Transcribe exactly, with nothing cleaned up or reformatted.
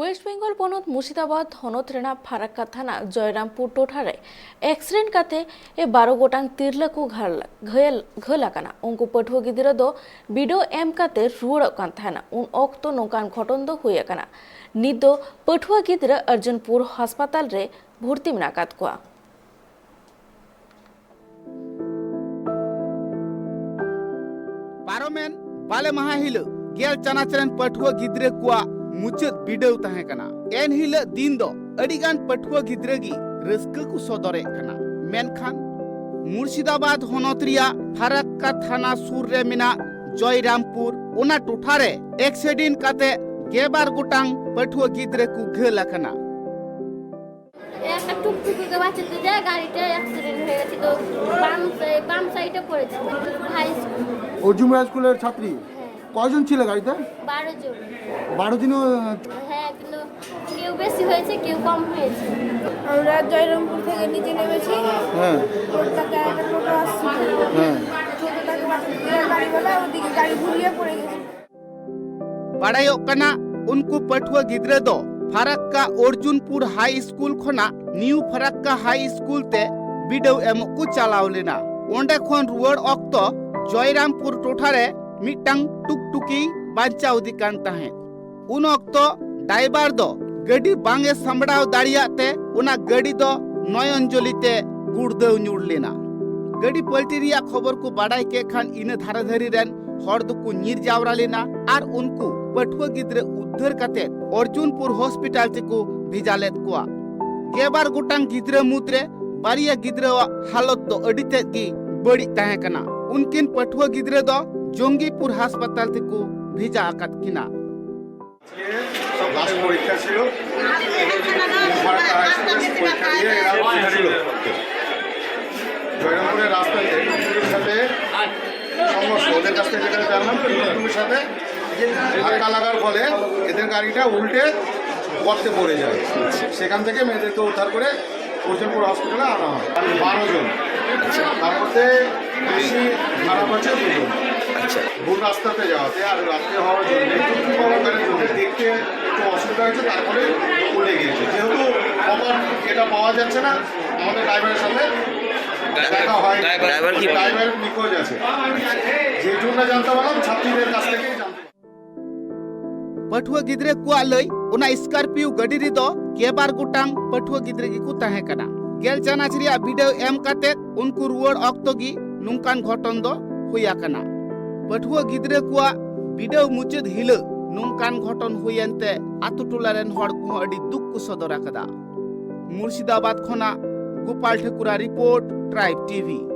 West Bengal ᱯᱚᱱᱚᱛ ᱢᱩᱨᱥᱤᱫᱟᱵᱟᱫᱽ ᱦᱚᱱᱚᱛ ᱨᱮᱱᱟᱜ ᱯᱷᱟᱨᱟᱠᱠᱟ ᱛᱷᱟᱱᱟ ᱡᱚᱭᱨᱟᱢᱯᱩᱨ ᱴᱚᱴᱷᱟ ᱨᱮ ᱮᱠᱥᱤᱰᱮᱱᱴ ᱠᱟᱛᱮ ᱮ ᱵᱟᱨᱚ ᱜᱚᱴᱟᱝ ᱛᱤᱨᱞᱟᱹ ᱠᱚ ᱜᱷᱟᱹᱞ, ᱜᱷᱟᱹᱞ, ᱜᱷᱟᱹᱞ ᱟᱠᱟᱱᱟ᱾ ᱩᱱᱠᱩ ᱯᱟᱹᱴᱷᱩᱣᱟᱹ ᱜᱤᱫᱽᱨᱟᱹ ᱫᱚ ᱵᱤᱰᱟᱹᱣ ᱮᱢ ᱠᱟᱛᱮ ᱨᱩᱣᱟᱹᱲᱚᱜ ᱠᱟᱱ ᱛᱟᱦᱮᱱᱟ᱾ ᱩᱱ ᱚᱠᱛᱚ ᱱᱚᱝᱠᱟᱱ ᱜᱷᱚᱴᱚᱱ ᱫᱚ ᱦᱩᱭ ᱟᱠᱟᱱᱟ᱾ ᱱᱤᱛ ᱫᱚ ᱯᱟᱹᱴᱷᱩᱣᱟᱹ ᱜᱤᱫᱽᱨᱟᱹ ᱟᱨᱡᱩᱱᱯᱩᱨ ᱦᱟᱥᱯᱟᱛᱟᱞ ᱨᱮ ᱵᱷᱚᱨᱛᱤ ᱢᱮᱱᱟᱜ ᱟᱠᱟᱫ ᱠᱚᱣᱟ᱾ ᱯᱟᱨᱚᱢᱮᱱ ᱵᱟᱞᱮ ᱢᱟᱦᱟ ᱦᱤᱞᱳᱜ ᱜᱮᱞ ᱪᱟᱱᱟᱪ ᱨᱮᱱ ᱯᱟᱹᱴᱷᱩᱣᱟᱹ ᱜᱤᱫᱽᱨᱟᱹ ᱠᱚᱣᱟᱜ ᱢᱩᱪᱟᱹᱫ ᱵᱤᱰᱟᱹᱣ ᱛᱟᱦᱮᱸ ᱠᱟᱱᱟ᱾ ᱮᱱ ᱦᱤᱞᱳᱜ ᱫᱤᱱ ᱫᱚ ᱟᱹᱰᱤ ᱜᱟᱱ ᱯᱟᱹᱴᱷᱩᱣᱟᱹ ᱜᱤᱫᱽᱨᱟᱹ ᱜᱮ ᱨᱟᱹᱥᱠᱟᱹ ᱠᱚ ᱥᱚᱫᱚᱨᱮᱫ ᱠᱟᱱᱟ᱾ ᱢᱮᱱᱠᱷᱟᱱ ᱢᱩᱨᱥᱤᱫᱟᱵᱟᱫᱽ ᱦᱚᱱᱚᱛ ᱨᱮᱭᱟᱜ ᱯᱷᱟᱨᱟᱠᱠᱟ ᱛᱷᱟᱱᱟ ᱥᱩᱨ ᱨᱮ ᱢᱮᱱᱟᱜ ᱡᱚᱭᱨᱟᱢᱯᱩᱨ, ᱚᱱᱟ ᱴᱚᱴᱷᱟ ᱨᱮ ᱮᱠᱥᱤᱰᱮᱱᱴ ᱠᱟᱛᱮ ᱜᱮᱞᱵᱟᱨ ᱜᱚᱴᱟᱝ ᱯᱟᱹᱴᱷᱩᱣᱟᱹ ᱜᱤᱫᱽᱨᱟᱹ ᱠᱚ ᱜᱷᱟᱹᱞ ᱟᱠᱟᱱᱟ᱾ একটা টুকটুকিকে বাঁচাতে যায় গাড়িটা অ্যাক্সিডেন্ট হয়ে গেছে, তো বাম বাম সাইডে পড়েছে। High school. অর্জুন হাই স্কুলের ছাত্রী? হ্যাঁ। কয়জন ছিল গাড়িতে? বারো জন। বারো জনও? হ্যাঁ, কিন্তু কেউ বেশি হয়েছে, কেউ কম হয়েছে। আমরা জয়রামপুর থেকে নিচে নেমেছি। হ্যাঁ। ওর তাকে একটা টোটো আসছিল। হ্যাঁ। টোটোটাকে বাঁচাতে গিয়ে গাড়িওয়ালা ওদিকে গাড়ি ঘুরিয়ে পড়ে গেছে। ᱵᱟᱲᱟᱭᱚᱜ ᱠᱟᱱᱟ, ᱩᱱᱠᱩ ᱯᱟᱹᱴᱷᱩᱣᱟᱹ ᱜᱤᱫᱽᱨᱟᱹ ᱫᱚ ᱯᱷᱟᱨᱟᱠᱠᱟ ᱚᱨᱡᱩᱱᱯᱩᱨ ᱦᱟᱭ ᱥᱠᱩᱞ ᱠᱷᱚᱱᱟᱜ ᱱᱤᱭᱩ ᱯᱷᱟᱨᱟᱠᱠᱟ ᱦᱟᱭ ᱥᱠᱩᱞ ᱛᱮ ᱵᱤᱰᱟᱹᱣ ᱮᱢᱚᱜ ᱠᱚ ᱪᱟᱞᱟᱣ ᱞᱮᱱᱟ᱾ ᱚᱸᱰᱮ ᱠᱷᱚᱱ ᱨᱩᱣᱟᱹᱲ ᱚᱠᱛᱚ ᱡᱚᱭᱨᱟᱢᱯᱩᱨ ᱴᱚᱴᱷᱟ ᱨᱮ ᱢᱤᱫᱴᱟᱝ ᱴᱩᱠᱴᱩᱠᱤ ᱵᱟᱧᱪᱟᱣ ᱤᱫᱤ ᱠᱟᱱ ᱛᱟᱦᱮᱸᱫ᱾ ᱩᱱ ᱚᱠᱛᱚ ᱰᱟᱭᱵᱟᱨ ᱫᱚ ᱜᱟᱹᱰᱤ ᱵᱟᱝ ᱮ ᱥᱟᱢᱵᱲᱟᱣ ᱫᱟᱲᱮᱭᱟᱜ ᱛᱮ ᱚᱱᱟ ᱜᱟᱹᱰᱤ ᱫᱚ ᱱᱚᱭᱚᱱᱡᱚᱞᱤ ᱛᱮ ᱜᱩᱲᱫᱟᱹᱣ ᱧᱩᱨ ᱞᱮᱱᱟ᱾ ᱜᱟᱹᱰᱤ ᱯᱟᱞᱴᱤ ᱨᱮᱭᱟᱜ ᱠᱷᱚᱵᱚᱨ ᱠᱚ ᱵᱟᱰᱟᱭ ᱠᱮᱫ ᱠᱷᱟᱱ ᱤᱱᱟᱹ ᱫᱷᱟᱨᱮ ᱫᱷᱟᱨᱮ ᱨᱮᱱ ᱦᱚᱲ ᱫᱚᱠᱚ ᱧᱤᱨ ᱡᱟᱣᱨᱟ ᱞᱮᱱᱟ ᱟᱨ ᱩᱱᱠᱩ ᱯᱟᱹᱴᱷᱩᱣᱟᱹ ᱜᱤᱫᱽᱨᱟᱹ ᱩᱫᱽᱫᱷᱟᱹᱨ ᱠᱟᱛᱮ ᱚᱨᱡᱩᱱᱯᱩᱨ ᱦᱚᱥᱯᱤᱴᱟᱞ ᱛᱮᱠᱚ ᱵᱷᱮᱡᱟ ᱞᱮᱫ ᱠᱚᱣᱟ᱾ ᱜᱮᱞᱵᱟᱨ ᱜᱚᱴᱟᱝ ᱜᱤᱫᱽᱨᱟᱹ ᱢᱩᱫᱽᱨᱮ ᱵᱟᱨᱭᱟ ᱜᱤᱫᱽᱨᱟᱹᱣᱟᱜ ᱦᱟᱞᱚᱛ ᱫᱚ ᱟᱹᱰᱤ ᱛᱮᱫ ᱜᱮ ᱵᱟᱹᱲᱤᱡ ᱛᱟᱦᱮᱸ ᱠᱟᱱᱟ᱾ ᱩᱱᱠᱤᱱ ᱯᱟᱹᱴᱷᱩᱣᱟᱹ ᱜᱤᱫᱽᱨᱟᱹ ᱫᱚ ᱡᱚᱝᱜᱤᱯᱩᱨ ᱦᱟᱥᱯᱟᱛᱟᱞ ᱛᱮᱠᱚ ᱵᱷᱮᱡᱟ ᱟᱠᱟᱫ ᱠᱤᱱᱟ᱾ লাস্ট পরীক্ষা ছিল, পরীক্ষা দিয়ে এরা পরীক্ষা দিল। জয়রামপুরের রাস্তাতে পুলিশের সাথে সংঘর্ষ, ওদের কাছ থেকে যেটা জানলাম, পুলিশের সাথে ধাক্কা লাগার ফলে এদের গাড়িটা উল্টে গর্তে পড়ে যায়। সেখান থেকে মেয়েদেরকে উদ্ধার করে অর্জুনপুর হসপিটালে আনা হয়। আর বারো জন, তার মধ্যে বেশি খারাপ আছে দুজন। আচ্ছা। ভুল রাস্তাতে যাওয়াতে আর রাত্রে হওয়ার জন্য, দেখতে একটু অসুবিধা। হয়েছে, তারপরে পড়ে গিয়েছে। যেহেতু প্রপার এটা পাওয়া যাচ্ছে না, আমাদের ড্রাইভারের সাথে দেখা হয়। ড্রাইভার কি বলে? ড্রাইভার নিখোঁজ আছে। যেটুকু না জানতে পারলাম, ছাত্রীদের কাছ থেকে জানতে পারলাম। ᱯᱟᱹᱴᱷᱩᱣᱟᱹ ᱜᱤᱫᱽᱨᱟᱹ ᱠᱚᱣᱟᱜ ᱞᱟᱹᱭ, ᱚᱱᱟ ᱥᱠᱚᱨᱯᱤᱭᱳ ᱜᱟᱹᱰᱤ ᱨᱮᱫᱚ ᱜᱮᱞᱵᱟᱨ ᱜᱚᱴᱟᱝ ᱯᱟᱹᱴᱷᱩᱣᱟᱹ ᱜᱤᱫᱽᱨᱟᱹ ᱜᱮᱠᱚ ᱛᱟᱦᱮᱸ ᱠᱟᱱᱟ᱾ ᱜᱮᱞ ᱪᱟᱱᱟᱪ ᱨᱮᱭᱟᱜ ᱵᱤᱰᱟᱹᱣ ᱮᱢ ᱠᱟᱛᱮ ᱩᱱᱠᱩ ᱨᱩᱣᱟᱹᱲ ᱚᱠᱛᱚ ᱜᱮ ᱱᱚᱝᱠᱟᱱ ᱜᱷᱚᱴᱚᱱ ᱫᱚ ᱦᱩᱭ ᱟᱠᱟᱱᱟ᱾ ᱯᱟᱹᱴᱷᱩᱣᱟᱹ ᱜᱤᱫᱽᱨᱟᱹ ᱠᱚᱣᱟᱜ ᱵᱤᱰᱟᱹᱣ ᱢᱩᱪᱟᱹᱫ ᱦᱤᱞᱟᱹᱜ ᱱᱚᱝᱠᱟᱱ ᱜᱷᱚᱴᱚᱱ ᱦᱩᱭᱮᱱ ᱛᱮ ᱟᱛᱳ ᱴᱚᱞᱟ ᱨᱮᱱ ᱦᱚᱲ ᱠᱚᱦᱚᱸ ᱟᱹᱰᱤ ᱫᱩᱠ ᱠᱚ ᱥᱚᱫᱚᱨ ᱟᱠᱟᱫᱟ᱾ ᱢᱩᱨᱥᱤᱫᱟᱵᱟᱫᱽ ᱠᱷᱚᱱᱟᱜ ᱜᱳᱯᱟᱞ ᱴᱷᱟᱹᱠᱩᱨᱟᱜ ᱨᱤᱯᱳᱨᱴ, ᱴᱨᱟᱭᱤᱵᱽ ᱴᱤᱵᱷᱤ᱾